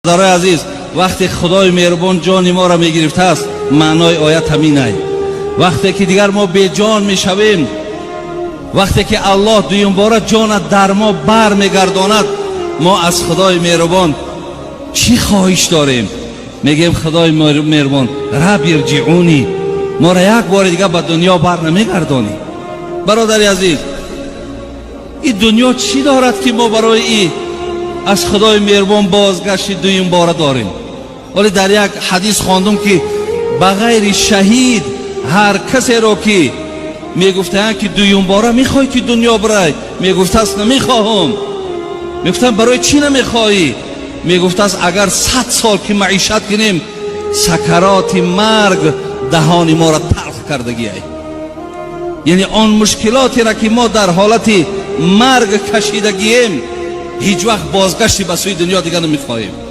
Бародарои азиз, вақте Худои меҳрубон ҷони моро мегирифтааст, маънои оят ҳаминай. Вақте ки дигар мо беҷон мешавем, вақте ки Аллоҳ дуюмбора ҷона дар мо бар мегардонад, мо аз Худои меҳрубон чӣ хоҳиш дорем? Мегӯем: «Худои меҳрубон, رب ارجعون, моро як бори дигар ба дунё бар намегардонӣ?» Бародари азиз, ин дунё чӣ дорад, ки мо барои и аз Худои меҳрубон бозгашти дуюмбора дорем? Вале дар як ҳадис хондум, ки ба ғайри шаҳид ҳар касеро ки мегуфтаанд, ки дуюмбора мехоҳӣ, ки дунё бирай, мегуфтааст: «Намехоҳам». Мегуфтанд: «Барои чӣ намехоҳӣ?» Мегуфтааст: «Агар 100 сол ки маишат кунем, сакароти марг даҳони моро талх кардагиай». Яъне он мушкилотеро, ки мо дар ҳолати марг кашидагием, ҳеҷ вақт бозгашти ба сӯи дунё дигар намехоҳем.